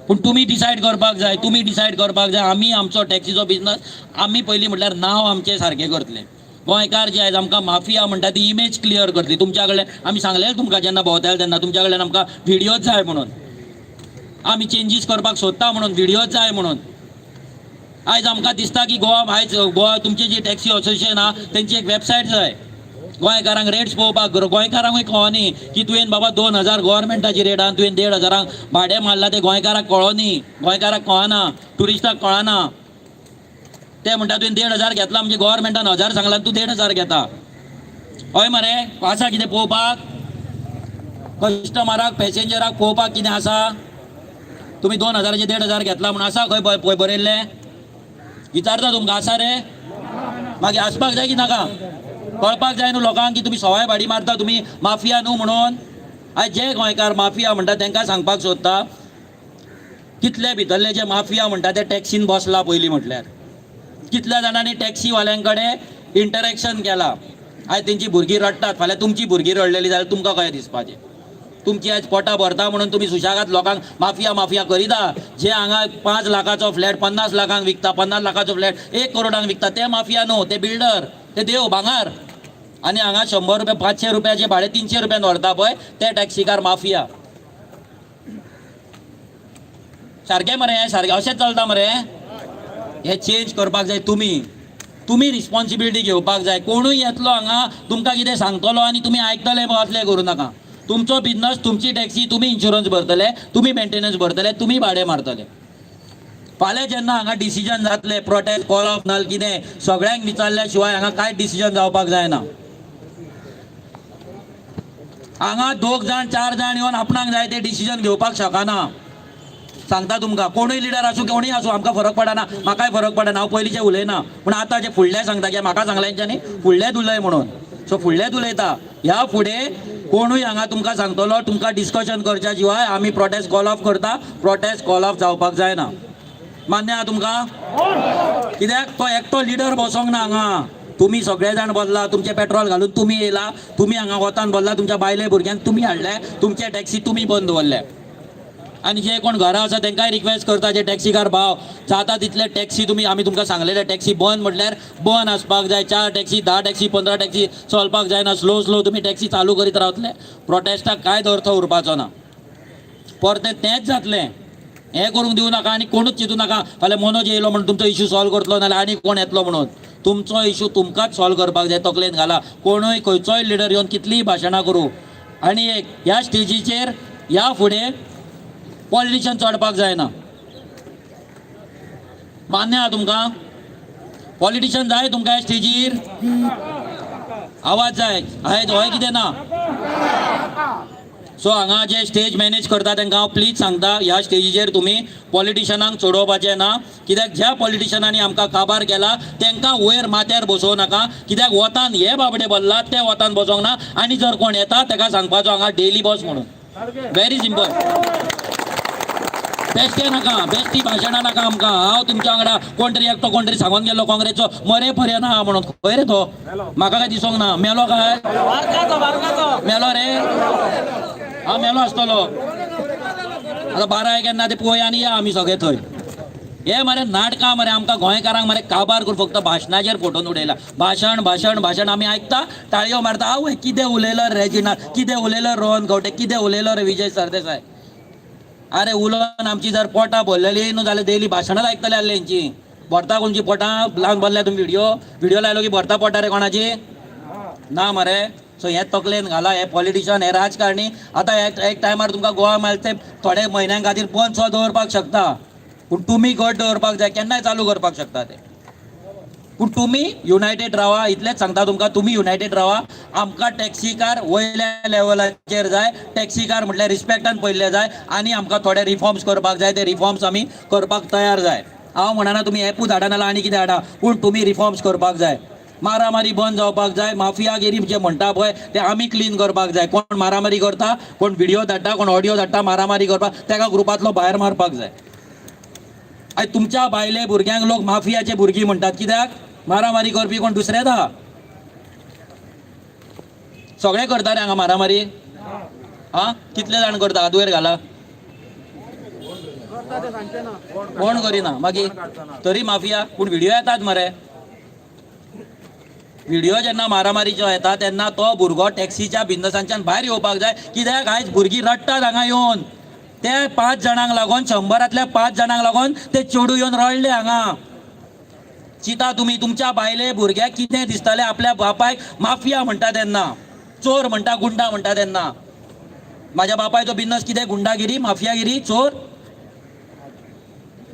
पूण तुमी डिसायड करपाक जाय, तुमी डिसायड करपाक जाय. आमी आमचो टॅक्सीचो बिजनस आमी पयलीं म्हटल्यार नांव आमचें सारकें करतले. गोंयकार जे आयज आमकां माफिया म्हणटा ती इमेज क्लियर करतली. तुमच्या कडल्यान आमी सांगलें तुमकां जेन्ना भोंवताले तेन्ना, तुमच्या कडल्यान आमकां व्हिडियोज जाय म्हणून, आमी चेंजीस करपाक सोदता म्हणून व्हिडियोज जाय म्हणून. आयज आमकां दिसता की गोवा आयज गोवा तुमची जी टॅक्सी असोसिएशन आहा तेंची एक वेबसायट जाय. गोंयकारांक रेट्स पळोवपाक, गोंयकारांकूय कळनी की तुवें बाबा 2000 गव्हर्मेंटाची रेट आहा, तुवें 1500 भाडें मारलां तें गोंयकारांक कळनी, गोंयकारांक कळना, ट्युरिस्टाक कळना. ते म्हणटा तुवें 1500 घेतला म्हणजे गव्हर्मेंटान 1000 सांगला, तूं 1500 घेता. हय मरे, आसा कितें पळोवपाक? कस्टमराक पॅसेंजराक पळोवपाक कितें आसा? तुमी 2000चे 1500 घेतला म्हणून आसा खंय बरयल्लें? विचारता तुमकां, आसा रे? मागीर आसपाक जाय की नाका? कळपाक जाय न्हू लोकांक की तुमी सवाय भाडी मारता, तुमी माफिया न्हू म्हणून. आयज जे गोंयकार माफिया म्हणटा तांकां सांगपाक सोदता, कितले भितरले जे माफिया म्हणटा ते टॅक्सीन बसला. पयलीं म्हटल्यार कितल्या जाणांनी टॅक्सीवाल्यां कडेन इंटरेक्शन केलां. आयज तेंची भुरगीं रडटात, फाल्यां तुमची भुरगीं रडलेली जाल्यार तुमकां कशें दिसपाचें? तुमची आयज पोटां भरता म्हणून तुमी सुशेगाद लोकांक माफिया माफिया करिता. जे हांगा 5 लाखाचो फ्लॅट 50 लाखांक विकता, 50 लाखाचो फ्लॅट 1 करोडांक विकता, ते माफिया न्हू, ते बिल्डर, ते देव भांगार. आनी हांगा 100 रुपया 500 रुपयाचे भाडें 300 रुपयान व्हरता पळय, ते टॅक्सीकार माफिया. सारकें मरे, सारकें अशेंच चलता मरे. हे चेंज करपाक जाय. तुमी तुमी रिस्पॉन्सिबिलिटी घेवपाक जाय. कोणूय येतलो हांगा तुमकां कितें सांगतलो आनी तुमी आयकतले, असलें करूं नाका. तुमचो बिजनस, तुमची टॅक्सी, तुमी इन्शुरन्स भरतले, तुमी मेंटेनन्स भरतले, तुमी भाडें मारतले. फाल्यां जेन्ना हांगा डिसिजन जातले, प्रोटेस्ट कॉल ऑफ नाल कितें, सगळ्यांक विचारल्या शिवाय हांगा कांय डिसिजन जावपाक जायना. हांगा 2 जाण 4 जाण येवन आपणाक जाय ते डिसिजन घेवपाक शकना. सांगता तुमकां, कोणूय लिडर आसूं कोणूय आसूं, आमकां फरक पडना, म्हाकाय फरक पडना. हांव पयलींचें उलयना, पूण आतां जे फुडलें सांगता, की म्हाका सांगलें तेंच्यांनी फुडलेंच उलय म्हणून, सो फुडलेंच उलयता. ह्या फुडें कोणूय हांगा तुमकां सांगतलो, तुमकां डिस्कशन करच्या शिवाय आमी प्रोटेस्ट कॉल ऑफ करता, प्रोटेस्ट कॉल ऑफ जावपाक जायना. मान्य आहा तुमकां? कित्याक तो एकटो लिडर बसोंक ना हांगा, तुमी सगळे जाण बसला, तुमचें पेट्रोल घालून तुमी येयला, तुमी हांगा वतान बसला, तुमच्या बायले भुरग्यांक तुमी हाडले, तुमचे टॅक्सी तुमी बंद दवरले. आनी जे कोण घरा आसा तांकांय रिक्वेस्ट करता, जे टॅक्सीकार भाव जाता तितले टॅक्सी तुमी, आमी तुमकां सांगलेले टॅक्सी बंद म्हटल्यार बंद आसपाक जाय. 4 टॅक्सी, 10 टॅक्सी, 15 टॅक्सी चलपाक जायना. स्लो स्लो तुमी टॅक्सी चालू करीत रावतले, प्रोटेस्टाक कांयच अर्थ उरपाचो ना, परतें तेंच जातलें. हें करूंक दिवं नाका आनी कोणूच चिंतू नाका फाल्यां मनोज येयलो म्हणून तुमचो इशू सॉल्व करतलो, नाल्यार आनी कोण येतलो म्हणून. तुमचो इशू तुमकांच सॉल्व करपाक जाय, तकलेन घाला. कोणूय खंयचोय लिडर येवन कितलीय भाशणां करूं. आनी एक ह्या स्टेजीचेर ह्या फुडें पॉलिटिशन चडपाक जायना. मान्य आहा तुमकां? पॉलिटिशन जाय तुमकां ह्या स्टेजीर? आवाज जाय हय हय कितें ना? सो हांगा जे स्टेज मॅनेज करता तांकां हांव प्लीज सांगता, ह्या स्टेजीचेर तुमी पॉलिटिशनांक चडोवपाचें ना. कित्याक ज्या पॉलिटिशनांनी आमकां काबार केला तांकां वयर माथ्यार बसोवं नाका. कित्याक वतान हे बाबडे बसला ते वतान बसोंक ना. आनी जर कोण येता ताका सांगपाचो हांगा डेली बस म्हणून. Very simple. बेश्टे नाका, बेश्टी भाशणां नाका आमकां. हांव तुमच्या वांगडा कोण तरी एकटो कोण तरी सांगून गेल्लो काँग्रेसचो मरे पर्यंत आहा म्हणून. खंय रे तो? म्हाका काय दिसोंक ना. मेलो काय? मेलो रे? हा मेलो आसतलो. आतां 12 केन्ना ते पळय आनी या आमी सगळे थंय. हे मरे नाटकां मरे आमकां गोंयकारांक मरे काबार करून फक्त भाशणाचेर फोटोन उडयला. भाशण भाशण भाशण आमी आयकता, टाळयो मारता. आवय कितें उलयलो रेजिना, कितें उलयलो रोहन खंवटे, कितें उलयलो रे विजय सरदेसाय. अरे उलोवन आमची जर पोटां भरलेली न्हू जाल्यार डेली भाशणां आयकतले आसले हेंची. भरता कोणची पोटां लावन भरल्या तुमी? व्हिडियो व्हिडियो लायलो की भरता पोटां रे कोणाची ना मरे. सो हे तकलेन घाला, हे पॉलिटिशन, हे राजकारणी आतां एक टायमार तुमकां गोवा माल ते थोडे म्हयन्यां खातीर बंद सुद्दां दवरपाक शकता, पूण तुमी घट दवरपाक जाय. केन्नाय चालू करपाक शकता ते, पूण तुमी युनायटेड रावा, इतलेंच सांगता तुमकां. तुमी युनायटेड रावा. आमकां टॅक्सीकार वयल्या लेवलाचेर जाय. टॅक्सीकार म्हटल्यार रिस्पेक्टान पयल्ले जाय. आनी आमकां थोडे रिफॉर्म्स करपाक जाय, ते रिफॉर्म्स आमी करपाक तयार जाय. हांव म्हणना तुमी एपूच हाडा नाल्यार आनी कितें हाडा, पूण तुमी रिफॉर्म्स करपाक जाय. मारामारी बंद जावपाक जाय. माफियागिरी जे म्हणटा पळय ते आमी क्लीन करपाक जाय. कोण मारामारी करता, कोण व्हिडियो धाडटा, कोण ऑडियो धाडटा मारामारी करपाक, ताका ग्रुपांतलो भायर मारपाक जाय. आयज तुमच्या बायले भुरग्यांक लोक माफियाचे भुरगीं म्हणटात, कित्याक मारामारी करपी कोण दुसरेच आहा. सगळे करता रे हांगा मारामारी. हा कितले जाण करता? हात वयर घाला. कोण करिना मागीर तरी माफिया. पूण व्हिडियो येतात मरे. व्हिडिओ जेन्ना मारामारीचो येता तेन्ना तो भुरगो टॅक्सीच्या बिजनसांच्यान भायर येवपाक जाय. कित्याक आयज भुरगीं रडटात हांगा येवन. ते 5 जाणांक लागून, 100रांतल्या 5 जाणांक लागून ते चेडूं येवन रडले हांगा. चिंता तुमी तुमच्या बायले भुरग्याक कितें दिसतलें? आपल्या बापायक माफिया म्हणटा तेन्ना, चोर म्हणटा, गुंडा म्हणटा तेन्ना. माझ्या बापायचो बिजनस कितें? गुंडागिरी, माफियागिरी, चोर.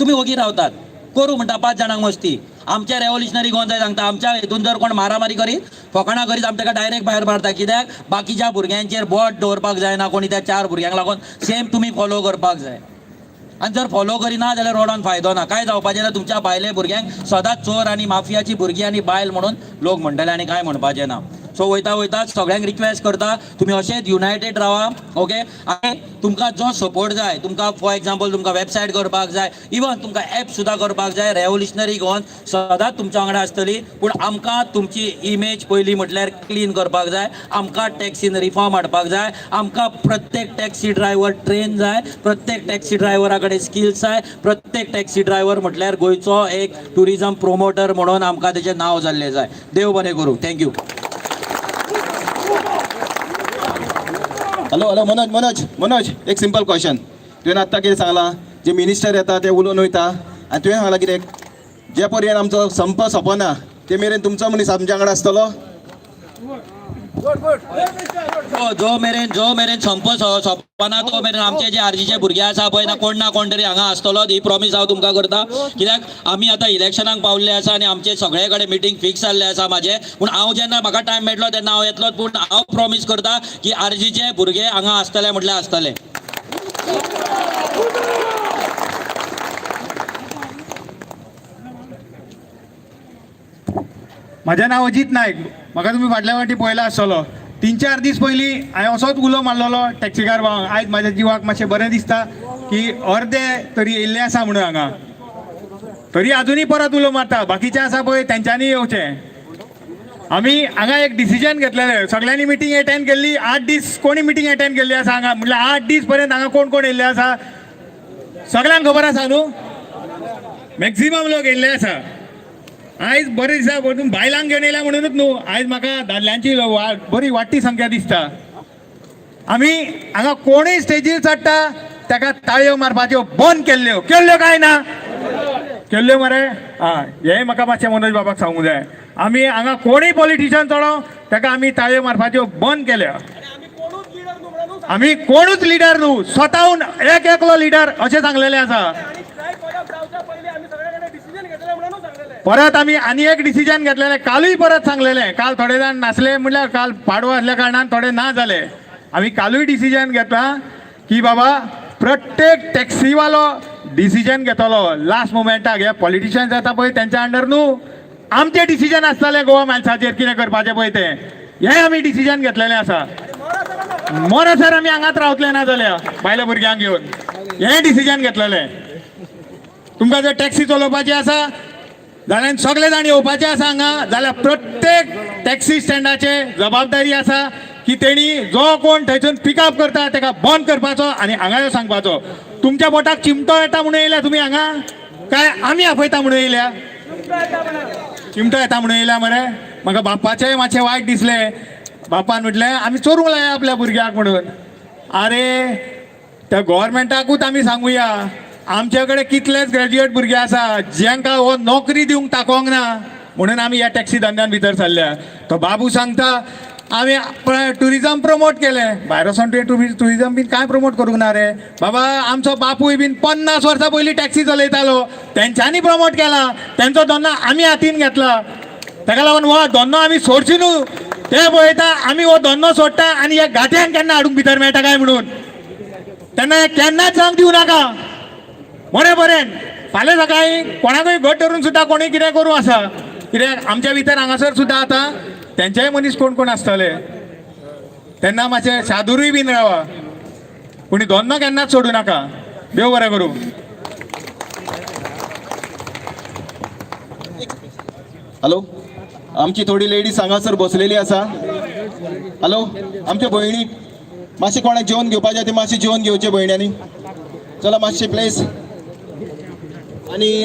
तुमी ओगी रावतात, करूं म्हणटा 5 जाणांक मस्ती. आमच्या रेव्होल्युशनरी गोवन जाय सांगता, आमच्या हितून जर कोण मारामारी करीत, फकाणां करीत, आमी ताका डायरेक्ट भायर मारता. कित्याक बाकीच्या भुरग्यांचेर बोट दवरपाक जायना कोणी. त्या 4 भुरग्यांक लागून सेम तुमी फॉलो करपाक जाय. आनी जर फॉलो करिना जाल्यार रोडान फायदो ना, कांय जावपाचें ना. तुमच्या बायले भुरग्यांक सदांच चोर आनी माफियाची भुरगीं आनी बायल म्हणून लोक म्हणटले आनी कांय म्हणपाचें ना. सो वयता वयता सगळ्यांक रिक्वेस्ट करता, तुमी अशेंच युनायटेड रावा, ओके. आनी तुमकां जो सपोर्ट जाय, तुमकां फॉर एग्जाम्पल तुमकां वेबसायट करपाक जाय, इवन तुमकां एप सुद्दां करपाक जाय, रेवोल्युशनरी गोवन सदांच तुमच्या वांगडा आसतली. पूण आमकां तुमची इमेज पयली म्हटल्यार क्लीन करपाक जाय. आमकां टॅक्सीन रिफॉर्म हाडपाक जाय. आमकां प्रत्येक टॅक्सी ड्रायव्हर ट्रेन जाय, प्रत्येक टॅक्सी ड्रायव्हरा कडेन स्किल्स जाय, प्रत्येक टॅक्सी ड्रायव्हर म्हटल्यार गोंयचो एक ट्युरिजम प्रोमोटर म्हणून आमकां तेजें नांव जाल्लें जाय. देव बरें करूं. Thank you. Hello hello, Manoj, Manoj, Manoj, एक सिंपल क्वेश्चन. तुवें आत्तां कितें सांगलां, जे मिनिस्टर येता ते उलोवन वयता आनी तुवें सांगलां कितें, जे पर्यंत आमचो संप सोंपना ते मेरेन तुमचो मनीस आमच्या वांगडा आसतलो. जो मेरेन संप सोंपना तो मेरेन आमचे जे आरजीचे भुरगे आसा पळय ना, कोण ना कोण तरी हांगा आसतलो, ही प्रॉमीस हांव तुमकां करता. कित्याक आमी आतां इलेक्शनाक पावल्ले आसा आनी आमचे सगळे कडेन मिटींग फिक्स जाल्ले आसा म्हाजे. पूण हांव जेन्ना म्हाका टायम मेळटलो तेन्ना हांव येतलो. पूण हांव प्रॉमीस करता की आरजीचे भुरगे हांगा आसतले म्हटल्यार आसतले. म्हजें नांव अजीत नायक. म्हाका तुमी फाटल्या फावटी पळयला आसतलो. 3-4 दीस पयलीं हांवें असोच उलो मारलेलो टॅक्सीकार भावांक. आयज म्हाज्या जिवाक मातशें बरें दिसता की अर्दे तरी येयल्ले आसा म्हणून हांगा. तरी आजुनूय परत उलो मारता, बाकीचे आसा पळय तेंच्यांनी येवचें. आमी हांगा एक डिसिजन घेतलेलें, सगळ्यांनी मिटींग एटेंड केल्ली. 8 दीस कोणी मिटींग एटेंड केल्ली आसा हांगा? म्हटल्यार 8 दीस पर्यंत हांगा कोण कोण येयल्ले आसा सगळ्यांक खबर आसा न्हू? मॅक्झिमम लोक येयल्ले आसा. आयज बरें दिसा वचून बायलांक घेवन येयल्या म्हणूनच न्हू, आयज म्हाका दादल्यांची बरी वाडटी संख्या दिसता. आमी हांगा कोणूय स्टेजीर चडटा ताका ताळयो मारपाच्यो बंद केल्ल्यो. केल्ल्यो काय ना केल्ल्यो मरे? आं, हें म्हाका मातशें मनोज बाबाक सांगूंक जाय. आमी हांगा कोणूय पॉलिटिशियन चडो ताका आमी ताळयो मारपाच्यो बंद केल्या. आमी कोणूच लिडर न्हू, स्वताहून एक एकलो लिडर अशें सांगलेलें आसा. परत आमी आनी एक डिसिजन घेतलेलें, कालूय परत सांगलेलें. काल थोडे जाण नासले, म्हणल्यार काल पाडवो आसल्या कारणान थोडे ना जाले. आमी कालूय डिसिजन घेतला की बाबा प्रत्येक टॅक्सीवालो डिसिजन घेतलो लास्ट मुमेंटाक. हे पॉलिटिशियन जाता पळय तेंच्या अंडर न्हू, आमचें डिसिजन आसतलें गोवा मायल्साचेर कितें करपाचें पळय तें, हें आमी डिसिजन घेतलेलें आसा. मरसर आमी हांगाच रावतले ना जाल्यार बायल्या भुरग्यांक घेवन, हें डिसिजन घेतलेलें. तुमकां जर टॅक्सी चलोवपाची आसा जाल्यार, सगळे जाण येवपाचे आसा हांगा जाल्यार, प्रत्येक टॅक्सी स्टँडाचे जबाबदारी आसा की तेणी जो कोण थंयसून पिकअप करता ताका बंद करपाचो आनी हांगा यो सांगपाचो. तुमच्या बोटाक चिमटो येता म्हणून येयल्या तुमी हांगा, काय आमी आपयता म्हणून येयल्या? चिमटो येता म्हणून येयल्या मरे. म्हाका बाप्पाचेंय मातशें वायट दिसलें. बापान म्हटलें आमी चोरूंक लाया आपल्या भुरग्याक म्हणून. आरे, त्या गोवोरमेंटाकूच आमी सांगुया, आमचे कडेन कितलेच ग्रॅज्युएट भुरगे आसा जांकां हो नोकरी दिवंक ताकोंक ना म्हणून आमी ह्या टॅक्सी धंद्यान भितर सरल्या. तो बाबू सांगता आमी ट्युरिजम प्रमोट केलें. भायर वचोन तुवें ट्युरिजम बीन कांय प्रमोट करूंक ना रे बाबा. आमचो बापूय बीन 50 वर्सां पयलीं टॅक्सी चलयतालो, तेंच्यांनी प्रमोट केला. तेंचो धंदो आमी हातीन घेतला, ताका लागून हो धंदो आमी सोडची न्हू. ते पळयता आमी हो धंदो सोडटा आनी ह्या गाठ्यांक केन्ना हाडूंक भितर मेळटा काय म्हणून. तेन्ना केन्नाच जावंक दिवं नाका. बरें बरें, फाल्यां सकाळीं कोणाकूय घट धरून सुद्दां कोणूय कितें करूं आसा. कित्याक आमच्या भितर हांगासर सुद्दां आतां तेंचेय मनीस कोण कोण आसतले. तेन्ना मातशें सादुरूय बीन रावा, पूण धंदो केन्नाच सोडूं नाका. देव बरें करूं. हॅलो, आमची थोडी लेडीज हांगासर बसलेली आसा. हॅलो, आमच्या भयणी मातशें कोणाक जेवण घेवपाचें ते मातशें जेवण घेवचें भयण्यांनी. चला मातशें प्लीज. आनी